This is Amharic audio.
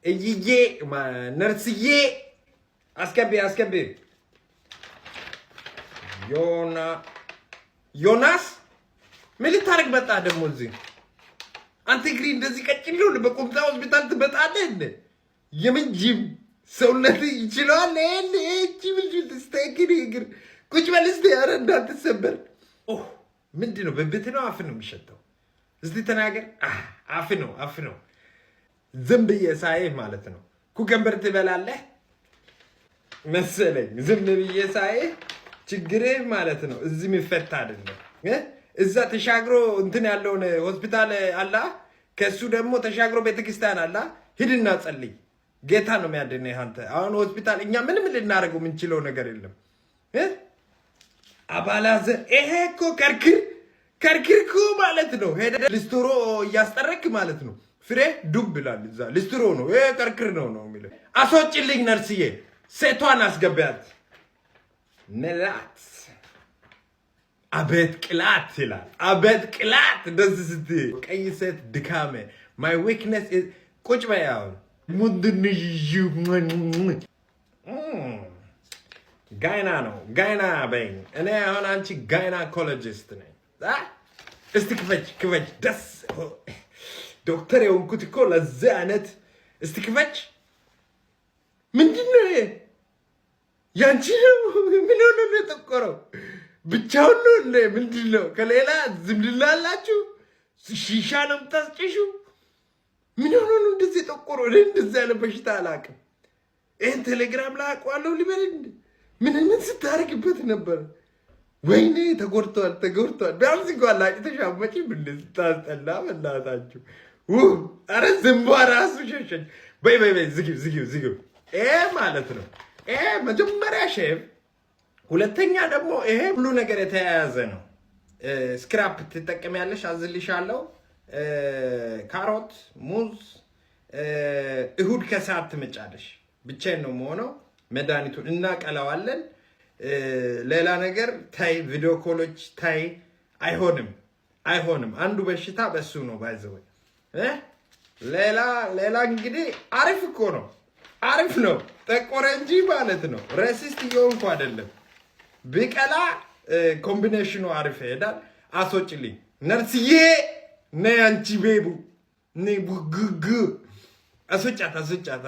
እይዬ ነርስዬ፣ አስገቢ አስገቢ። ዮና ዮናስ፣ ምን ልታደርግ መጣህ ደግሞ እዚህ? አንተ እግሪ እንደዚህ ቀጭን ነው፣ በቁምጣ ሆስፒታል ትመጣለህ እንደ? የምን ጂም ሰውነት ይችለዋል? ይሄን ጂም ስቴክን እግር ቁጭ በል እስኪ። ኧረ እንዳትሰበር። ኦ፣ ምንድን ነው? ብብት ነው አፍ ነው የሚሸተው? እስቲ ተናገር። አፍ ነው፣ አፍ ነው። ዝም ብዬ ሳይህ ማለት ነው cucumber ትበላለህ መሰለኝ። ዝም ብዬ ሳይህ ችግርህ ማለት ነው እዚህ የሚፈታ አይደለም። እዛ ተሻግሮ እንትን ያለውን ሆስፒታል አላ፣ ከእሱ ደግሞ ተሻግሮ ቤተክርስቲያን አላ። ሂድና ጸልይ። ጌታ ነው የሚያድንህ። አንተ አሁን ሆስፒታል እኛ ምንም ልናደርገው የምንችለው ነገር የለም። አባላዘር ይሄ እኮ ከርክር ከርክር እኮ ማለት ነው። ሄደህ ሊስትሮ እያስጠረክ ማለት ነው። ፍሬ ዱብ ይላል እዛ ሊስትሮ ነው። ይሄ ከርክር ነው ነው የሚለው። አስወጪልኝ ነርስዬ፣ ሴቷን አስገቢያት። መላት አቤት ቅላት ይላል። አቤት ቅላት ደስ ስትይ ቀይ ሴት ድካሜ my weakness። ቁጭ በይ አሁን። ምንድን ነው? Gyna ነው፣ gyna በይኝ። እኔ አሁን አንቺ gynecologist ነኝ። እስቲ ክፈች ክፈች። ደስ ዶክተር የሆንኩት እኮ ለዚህ አይነት። እስቲ ክፈች። ምንድን ነው ይሄ? ያንቺ ነው? ምን ሆኖ ነው የጠቆረው? ብቻውን ነው እንደ? ምንድን ነው? ከሌላ ዝምድና አላችሁ? ሺሻ ነው የምታስጭሹ? ምን ሆኖ ነው እንደዚህ የጠቆረው? እኔ እንደዚህ አይነት በሽታ አላውቅም። ይህን ቴሌግራም ላይ አውቀዋለሁ ልበል እንደ? ምን ምን ስታደርግበት ነበር? ወይኔ ተጎድቷል፣ ተጎድቷል። ቢያንስ እንኳን ላጭተሽ አትመጪም እንደ? ስታስጠላ በእናታችሁ። ኧረ ዝንቧ ራሱ ሸሸች። በይ በይ በይ፣ ዝጊው ዝጊው ዝጊው። ይሄ ማለት ነው ይሄ መጀመሪያ shave፣ ሁለተኛ ደግሞ ይሄ ሁሉ ነገር የተያያዘ ነው። Scrub ትጠቀሚያለሽ፣ አዝልሻለሁ። ካሮት፣ ሙዝ። እሁድ ከሰዓት ትመጫለሽ። ብቻዬን ነው የምሆነው። መድኃኒቱን እናቀለዋለን። ሌላ ነገር ታይ፣ video call ኦች ታይ። አይሆንም፣ አይሆንም። አንዱ በሽታ በሱ ነው by the way። ሌላ ሌላ እንግዲህ አሪፍ እኮ ነው፣ አሪፍ ነው። ጠቆረ እንጂ ማለት ነው። Racist እየሆንኩ አይደለም። ቢቀላ combination ኑ አሪፍ ይሄዳል። አስወጭልኝ ነርስዬ፣ ነይ አንቺ ቤቡ ነይ ቡግግ አስወጫት አስወጫት።